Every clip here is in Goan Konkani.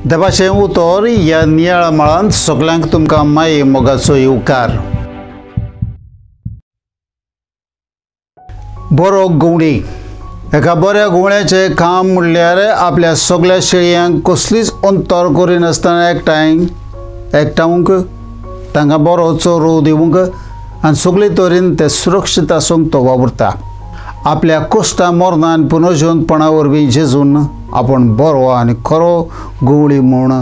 देवाचें उतर ह्या नियाळ मळांत सगल्यांक तुमकां माये मोगाचो येवकार। बरो गवळी एका बऱ्या गवळ्याचें काम म्हणल्यार आपल्या सगळ्या शेळयांक कसलीच अंतर करिनासतना एकठांय तांकां बरो चरो दिवंक आनी सगळे तरेन ते सुरक्षीत आसूंक तो वावुरता। आपल्या कश्टां मरणान पुनर्जिवंतपणा वरवीं जेजून आपूण बरो आनी खरो गवळी म्हूण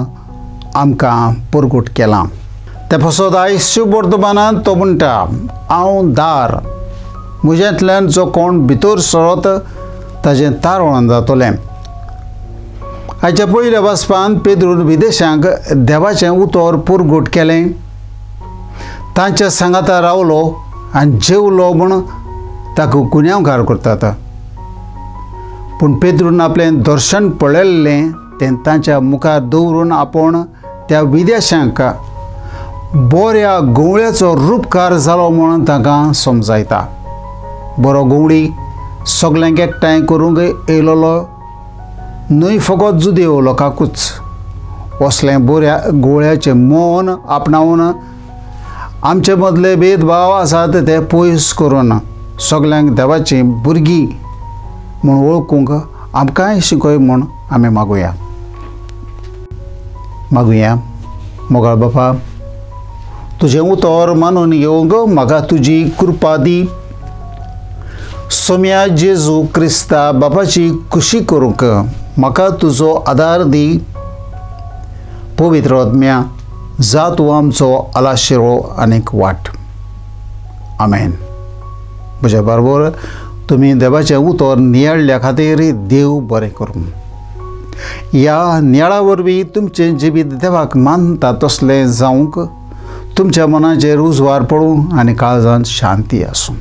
आमकां परगट केलां। ते पासत आयज शिववर्तमानांत तो म्हणटा, हांव दार, म्हज्यांतल्यान जो कोण भितर सरत ताजें तारण जातलें। आयच्या पयल्या वाचपान पेद्रून विदेशांक देवाचें उतर परगट केलें, तांच्या सांगाता रावलो आनी जेवलो म्हूण ताका गुन्यांवकार करतात। पूण पेद्रून आपलें दर्शन पळयल्लें तें तांच्या मुखार दवरून आपूण त्या विदेशांक बऱ्या गवळ्याचो रुपकार जालो म्हणून तांकां समजायता। बरो गवळी सगल्यांक एकठांय करूंक येयलोलो न्हय फकत जुदेव लोकांकूच, असलें बऱ्या गवळ्याचें मन आपणावन आमचे मदले भेदभाव आसात ते पयस करून सगल्यांक देवाची भुरगीं म्हूण वळखूंक आमकांय शिकय म्हूण आमी मागुया। मागुया मोगाळ बापा, तुजें उतर मानून घेवंक म्हाका तुजी कृपा दी। सोम्या जेजू क्रिस्ता बापाची खुशी करूंक म्हाका तुजो आदार दी। पवित्र आत्म्या जा तूं आमचो आलाशिरो आनीक वाट। आमेन। म्हज्या बरोबर तुमी देवाचें उतर नियाळ्ळ्या खातीर देव बरें करूं। ह्या नियाळा वरवीं तुमचें जिवीत देवाक मानता तसलें जावंक तुमच्या मनाचेर उजवार पडूं आनी काळजांत शांती आसूं।